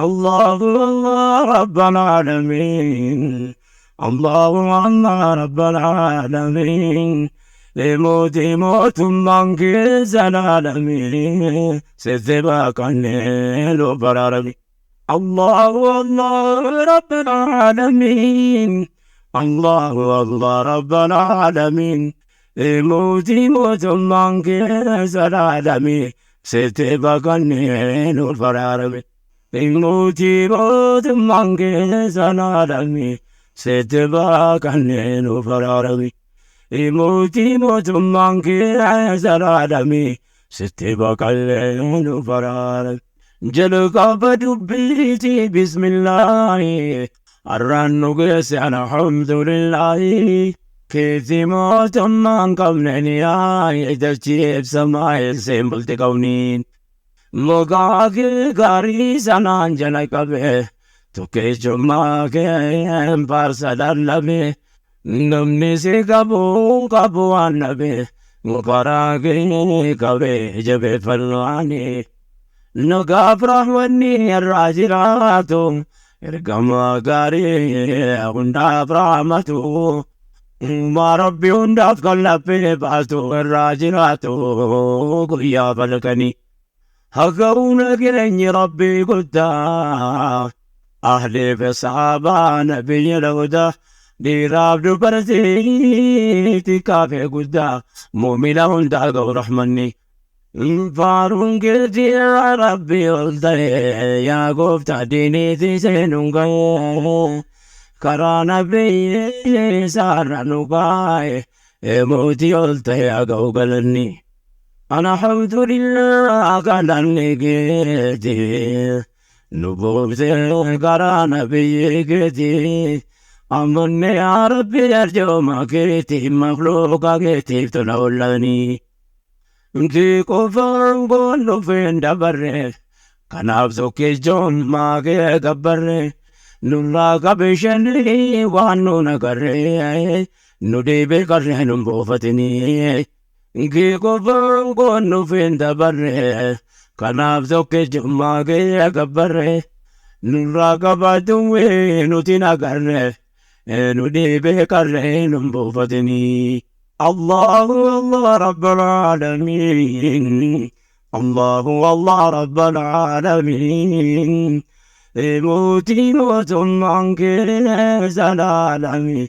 Allahu Allah Rabbal Alamin. Allahu Allah Rabbal Alamin. Mootii mootummaan kee zalaalamii sitti baqannee nu baraarami. Allahu Allah Rabbal Alamin. Allahu Allah Rabbal Alamin. Mootii mootummaan kee zalaalamii sitti baqannee nu baraarami. Mootii mootummaan kee zalaalamii sitti baqannee nu baraarami. Mootii mootummaan kee zalaalamii sitti baqannee nu baraarami. Jalqaba dubbiitii bismillaahi har'aan nu geesse alhamdulillaahi. Keetii mootummaan qabne ni yaa'i dachii ibsamaa ilseen bulti qabniin. Mukaa kee gaarii sanaan jala qabe tokkichummaa kee faarsa lallabe. Namni si qabu qabu waan dhabe karaa kee qabe jabeeffannaani. Nagaaf rahmanni irraa jiraatu ergama gaarii hundaaf rahmatu. Uumaa Rabbi hundaaf kan laphee baastu irraa jiraatu guyyaa falkanii. Haga'uuna jireenyi Rabbii guddaa ahlii fi sahaabaa nabiyyi lawdaa dhiiraaf dubartii xiqqaa fi guddaa muumina hundaa ga'u rahmanni. Faaruun keetii yaa Rabbi ol ta'e yaa gooftaa diiniitii seenuun ga'e karaa nabiyyi isaarra nu kaa'e mootii ol ta'e haa ga'u galanni. Alhamdulillah galanni keetii nu buuftee karaa nabiyyi keetii. Amanne yaa Rabbi arjooma keetii makhluuqa keetiif tola oolanii. Kee qofaan goon dhufeen dabarre kanaaf tokkichummaa kee gabbarre nurraa qabe shanii waan nu nagarre nu deebee qarree nun buufatinii. Kee qofaan goon dhufeen dabarre kanaaf tokkichummaa kee gabbarre nurraa qabaatuwee nuti nagarre nu deebee qarree nun buufatinii. Allahu Allah Rabbal Alamin. Allahu Allah Rabbal Alamin. Mootii mootummaan kee zalaalamii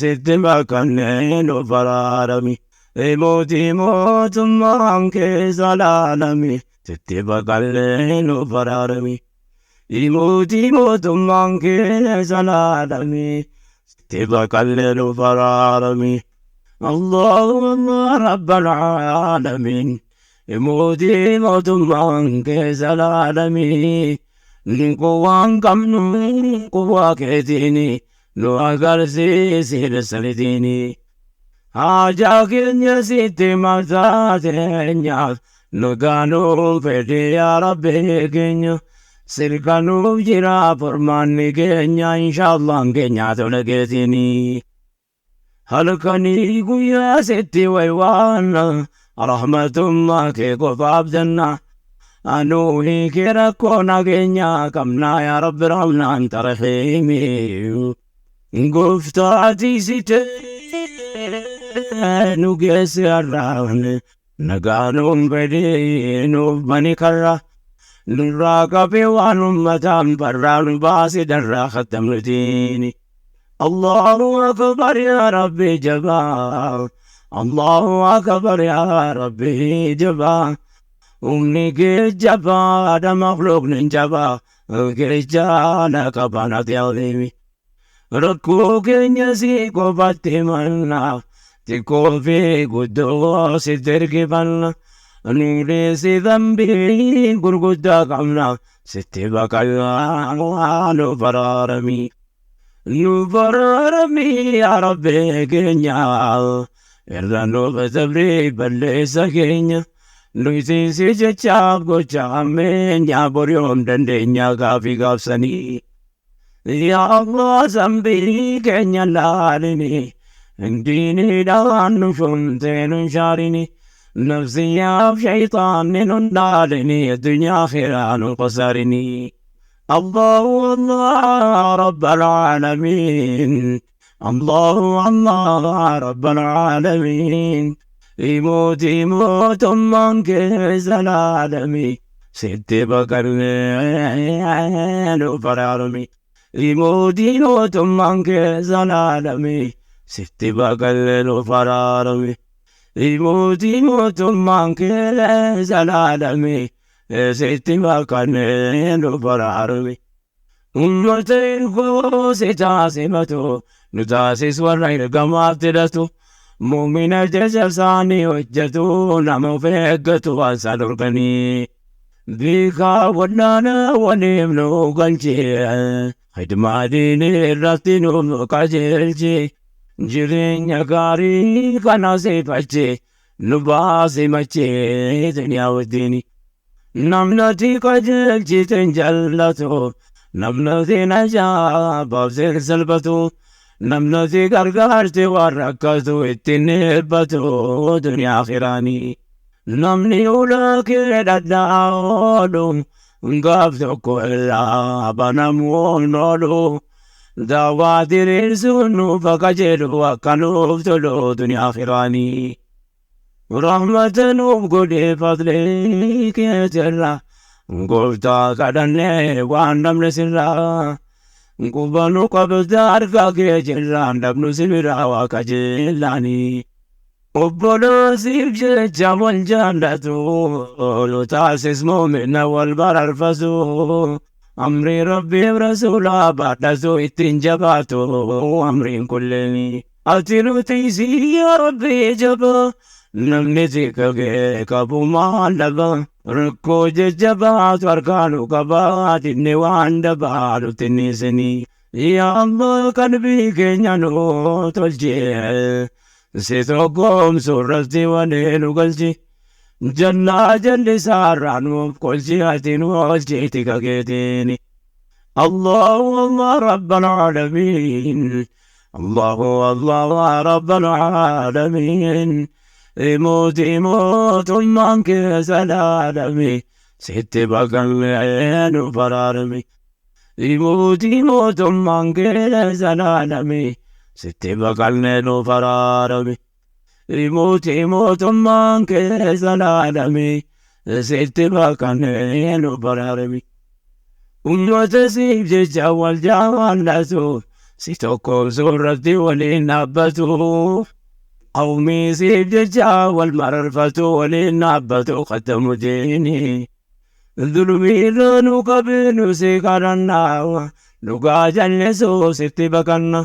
sitti baqannee nu baraarami. Mootii mootummaan kee zalaalamii sitti baqannee nu baraarami. Mootii mootummaan kee zalaalamii sitti baqannee nu baraarami. Allahu Allah Rabbal Alamin. Mootii mootummaan kee zalaalamii qowwaan qabnu qowwaa keetiini nu agarsiisi saniitiini. Haajaa keenya sitti mataa teenya nu gaanuu fedhe yaa Rabbi keenya. Sirka nuuf jira furmaanni keenya inshaallah keenya tola keetiini. Halkanii guyyaa sitti waywaanna rahmatummaa kee qofaaf jenna. Anuuni kee rakkoo nageenya qabnaa yaa Rabbi rahmna anta rahiimi. Gooftaa tiisitee nu geesse har'aan nagaa nuun fedhee nuuf bani karra. Nurraa qabee waan ummataan barraa nu baase darraa khattamnutiini. Allahu akbar ya Rabbi jabaa. Allahu akbar ya Rabbi jabaa. Humni kee jabaadha makhluuqni jabaa. Keechaadha qabanati aziimi. Rakkoo keenya si qofatti himanna. Xiqqoo fi guddoo sitti ergifanna. Nuunis dambii gurguddaa qabna. Sitti baqannaa nu baraarami. Nu baraarami yaa Rabbi keenya. Irra nuuf dabrii balleessa keenya. Nuti si jechaaf gocha hammeenya boriyoom dandeenya gaafii gaafsanii. Yaa Allah zambii keenya laalini. Diiniidhaan nu shomtee nun shaarini. Nafsiyaaf shayxaanni nun dhaalini. Addunyaa akhiraa nun khasaarini. Allahu Allah Rabbal Aalamiin. Allahu Allah Rabbal Aalamiin. Mootii mootummaan kee zalaalamii. Sitti baqannee nuuf araarami. Mootii mootummaan kee zalaalamii. Sitti baqannee nuuf araarami. Mootii mootummaan kee zalaalamii. Sitti baqannee nuuf araarami. Ummata ergoo si taasifatu, nu taasis warra ergamaaf tidhatu. Muumina jecha isaanii hojjetu, nama of eeggatu waan isaan dhorkanii. Beekaa wallaala waliif nu galchee, khidmaa diinii irratti nu qajeelche. Jireenya gaarii kana sifache, nu baasi machee duniyaa wajjini. Namni qajeelchite hin jallatu, namni najaa baasee salphatu, namni gargaarte waan rakkatu ittiin eebbatu duniyaa akhiraanii. Namni ulaa kee dhadhaa oolu, gaaf tokko irraa banamuu hin oolu. Daawwaa diriirsuun nuuf akka jedhu akka nuuf tolu duniyaa akhiraanii. Rahmata nuuf godhee fadlii keetirra, gooftaa kadhannee waan dhabne sirraa. Quba nu qabda harka kee jirraan dhabnu si biraa waa qajeelaanii. Obboloosiif jecha wal jaallatu, nu taasis muumina wal bararfatu. Amrii Rabbiif Rasuulaa baadhatu ittiin jabaatu amriin kulleen. Ati nuti si yaa Rabbii jabaa, namni tika kee qabu maal dhaba? Rakkoo jajjabaatu harkaa nu qabaa, dinne waan dabaa nutti hin. Yaa Allah, qalbii keenya nu tolchee, si tokkoomsu irratti walii nu galchi. Jallaa jallisaarraa nuuf qolchi, ati nu oolchi tika keetiin. Allahu Allah Rabbal Aalamiin. Allahu Allah Rabbal Aalamiin. Mootii mootummaan kee zalaalamii. Sitti baqannee nuuf araarami. Mootii mootummaan kee zalaalamii. Sitti baqannee nuuf araarami. Mootii mootummaan kee zalaalamii. Sitti baqannee nuuf araarami. Ummata siif jecha wal jaallatu, si tokkoomsuu irratti waliin dhaabbatu. Qawmii siif jecha wal mararfatu, waliin dhaabbatu qaddamu diini. Dhulmiirra nu qabee nu si kadhannaa, dhugaa jallisuu sitti baqanna.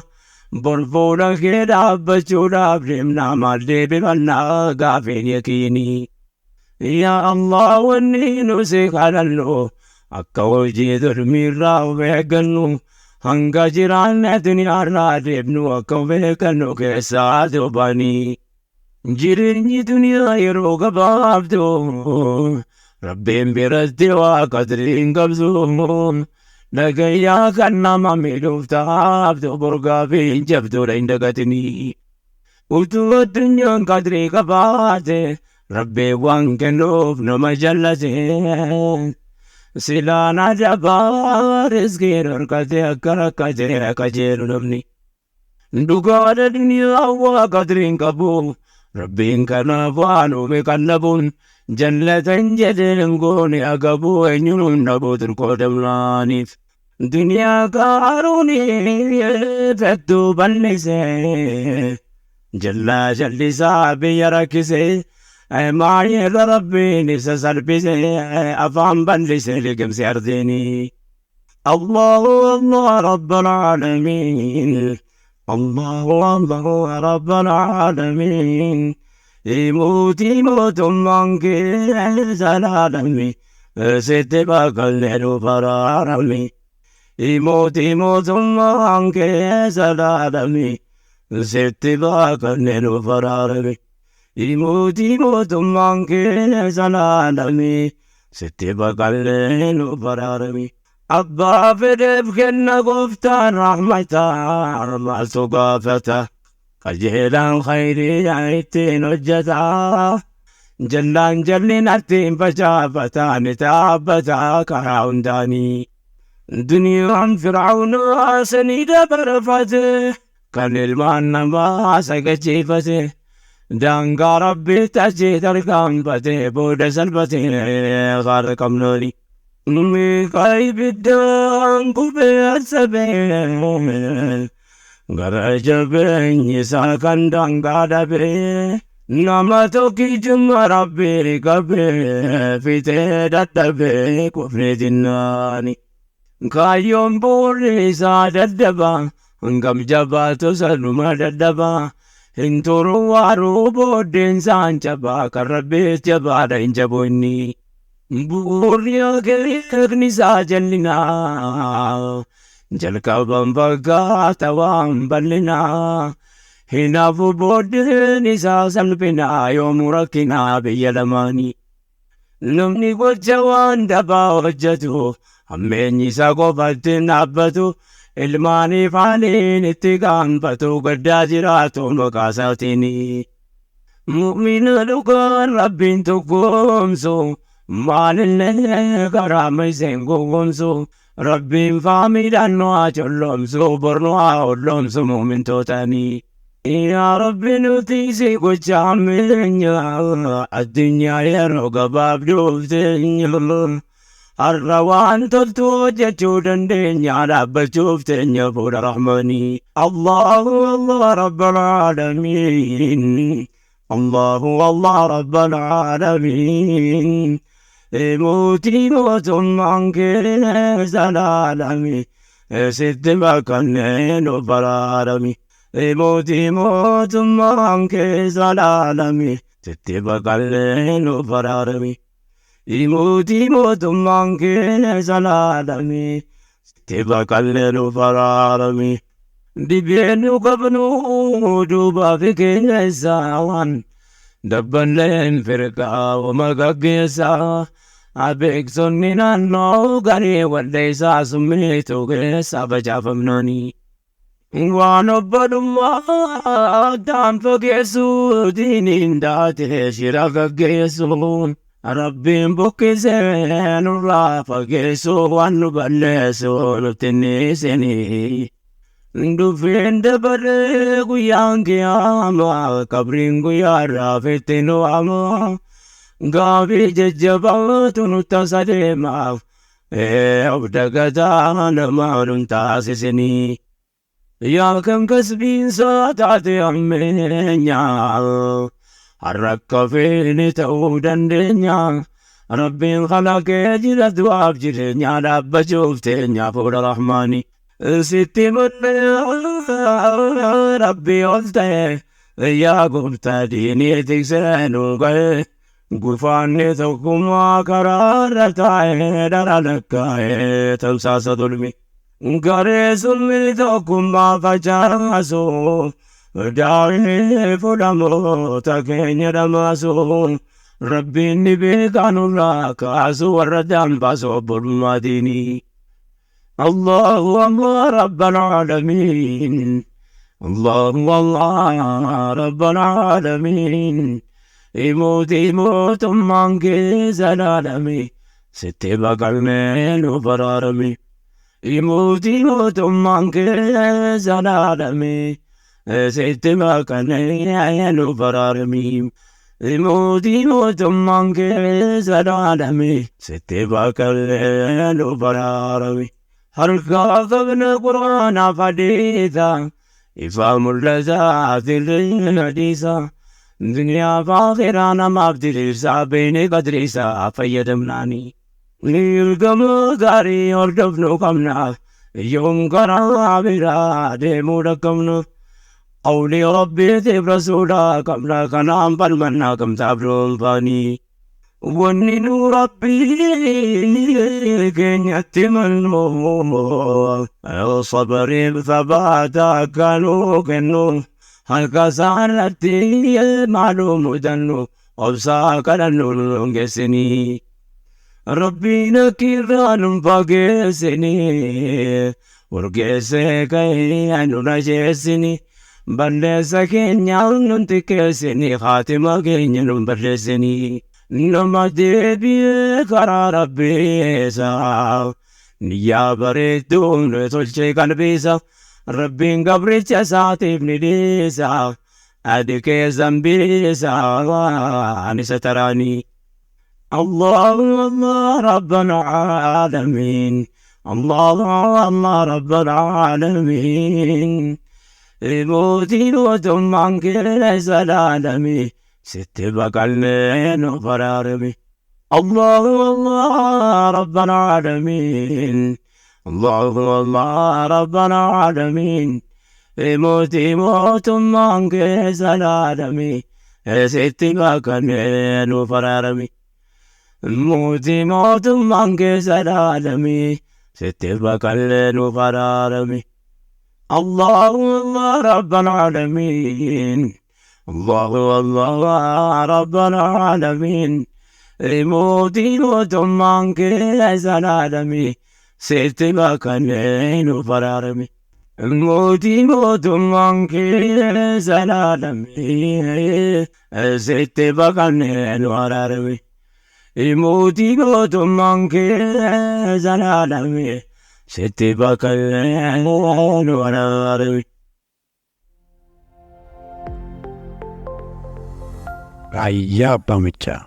Bor fuula kee dhaabbachuudhaaf deemnaa, maal deebifannaa gaafiin yaqiinii. Yaa Allah, wanni nu si kadhannu akka hojii dhulmiirraa of eeggannu, hanga jiraanne duniyaarraa deemnu akka of eeggannu keessaa dubbanii. Jireenyi duniyaa yeroo gabaabdu, Rabbiin biratti waa qadrii hin qabdu. Dhagayyaa kan nama miidhuuf taabdu, borgaa fi hin jabduudha hin dagatinii. Utuu addunyaan qadrii qabaate, Rabbiin waan kennuuf nama jallate. Silaan adabaa rizqii dhorkate akka rakkate qajeelu namni. Dhugaadha, duniyaa waa qadrii hin qabu. Rabbiin kanaaf waan uume qallabuun jallatan jedheen goone agabu eenyuun dhabu turkoo dablaaniif. Duniyaa qaaruuni fettuu bal'ise. Jallaa jallisaa biyya rakkise. Maayirra Rabbiin isa salphise, afaan bal'ise liqimse ardiini. Allahu Allah Rabbal Aalamiin. Allahu Allah Rabbal Aalamiin. Mootii mootummaan kee zalaalami. Sitti baqannee nuuf araarami. Mootii mootummaan kee zalaalami. Sitti baqannee nuuf araarami. Mootii mootummaan kee zalaalami. Sitti baqannee nuuf araarami. Abbaa fedheef kenna gooftaan rahmataa, maaltu gaafata? Qajeelaan khayrii ittiin hojjeta. Jallaan jallinatti hin facaafata, ni dhaabbata karaa hundaanii. Duniyaan Fir'aawnaa sanii dabarfate, kan ilmaan namaa sagachiifate, daangaa Rabbii achi tarkaanfate, booda salphate gaara qabnooni. Meeqa ibiddaan gubee arsabee, gara jabeenyi isaa kan daangaa dhabee, nama tokkichummaa Rabbii qabee fixee dadhabee kufree jinnaani. Kaayyoon bu'uurri isaa daddaba, hangam jabaatu sanuma dadhaba. Hin turu waaruu booddeen isaan cabaa, kan Rabbiis jabaadha hin jabu inni. Bu'uurri akeekni isaa jallinaa, jalqaban fakkaata waan bal'inaa. Hinaafu booddeen isaa salphinaa, yoomuu rakkinaa biyya lamaanii. Namni gocha waan dabaa hojjetu, hammeenyi isaa qofatti hin dhaabbatu, ilmaaniif haaliin itti gaanfatu, gaddaa jiraatu maqaa isaatiin. Mu'mina dhugaan Rabbiin tokkoomsu, maalillee karaa mayseen gowwoomsu, Rabbiin faamiidhaan nu haa colloomsu, bor nu haa olloomsu mu'mintootanii. Yaa Rabbi, nuti si gocha hammeenya, addunyaa yeroo gabaabduuf teenya. Har'a waan toltu hojjechuu dandeenya, dhaabbachuuf teenya fuula Rahmaanii. Allahu Allah Rabbal Aalamiin. Allahu Allah Rabbal Aalamiin. Mootii mootummaan kee zalaalami. Sitti baqannee nu baraarami. Mootii mootummaan kee zalaalami. Sitti baqannee nu baraarami. Mootii mootummaan kee zalaalami. Sitti baqannee nu baraarami. Dhibeen nu qabnu duubaa fi keessaan, dabballeen firqaa wama gaggeessaa. Beeksonni naannoo garee walleessaa summiitu keessa facaafamnaanii. Waan obbolummaa addaan fageessuu, diiniin taate shira gaggeessuun, Rabbiin buqqisee nurraa fageessuu, waan nu balleessu nutti hin. Dubbiin dabaree guyyaan qiyaamaa, qabriin guyyaa raafetti nu waama. Gaaffii jajjabaatu nu tasa deemaaf, of dagataa namaa nun taasisinii. Yaa kan kasbiinsaa taate hammeenya, har'a akka feene ta'uu dandeenya. Rabbiin kalaqee jira du'aaf jireenya, dhaabbachuuf teenya fuula Rahmaanii. Sitti mul'ee Rabbii ol ta'e, yaa gooftaa diinii tiksee nu ga'e. Gufaanni tokkummaa karaarra taa'ee dhara lakkaa'ee tamsaasa zulmi. Garee summii tokkummaa facaasu, daa'ee fudhamoota keenya dhamaasu. Rabbiin ni beekaa nurraa kaasu, warra dambaasu obbolummaa diinii. Allahu Allah Rabbal Aalamiin. Allahu Allah Rabbal Aalamiin. Mootii mootummaan kee zalaalami. Sitti baqannee nu baraarami. Mootii mootummaan kee zalaalami. Sitti baqannee nu baraarami. Mootii mootummaan kee zalaalami. Sitti baqannee nu baraarami. Harkaa qabna Quraanaaf hadiisa. Ifaa mul'ataa sirriin hadiisa. Duniyaa fi akhiraa namaaf diriirsaa, beeknee qadriisaa fayyadamnaani. Ergama gaarii hordofnuu qabna. Yoom karaa biraa deemuu dhaqqabna. Qawlii Rabbiitiif rasuulaa qabna, kanaan falmannaa gamtaaf dhuunfaanii. Wanni nu Rabbii keenyatti mannu, sabariif sabaata akka nuu kennu, harka isaarratti maaluu mudannu, obsaa kadhannu nun geessinii. Rabbiin akkiirraa nun fageessinii, urgeessee ka'ee nun ajeessinii, balleessa keenyaaf nun xiqqeessinii, haatima keenya nun balleessinii. Nama deebi'ee karaa Rabbii isaa Niyyaa bareedduun tolchee qalbiisa. Rabbiin gabricha isaatiif ni dhiisa. Adi kee zambii isaa ani sataraanii. الله الله رب العالمين، الله الله رب العالمين. Mootii mootummaan kee zalaalami, sitti baqannee nu baraarami. الله الله رب العالمين، الله الله رب العالمين. Mootii mootummaan kee zalaalami, sitti baqannee nu baraarami. Mootii mootummaan kee zalaalami, sitti baqannee nu baraarami. الله الله رب العالمين، الله الله رب العالمين. Mootii mootummaan kee zalaalami, sitti baqannee nu baraarami. Mootii mootummaan kee zalaalami, sitti baqannee nu baraarami. Mootii mootummaan kee zalaalami, sitti baqannee nu baraarami. Raayyaa Abbaa Machaa.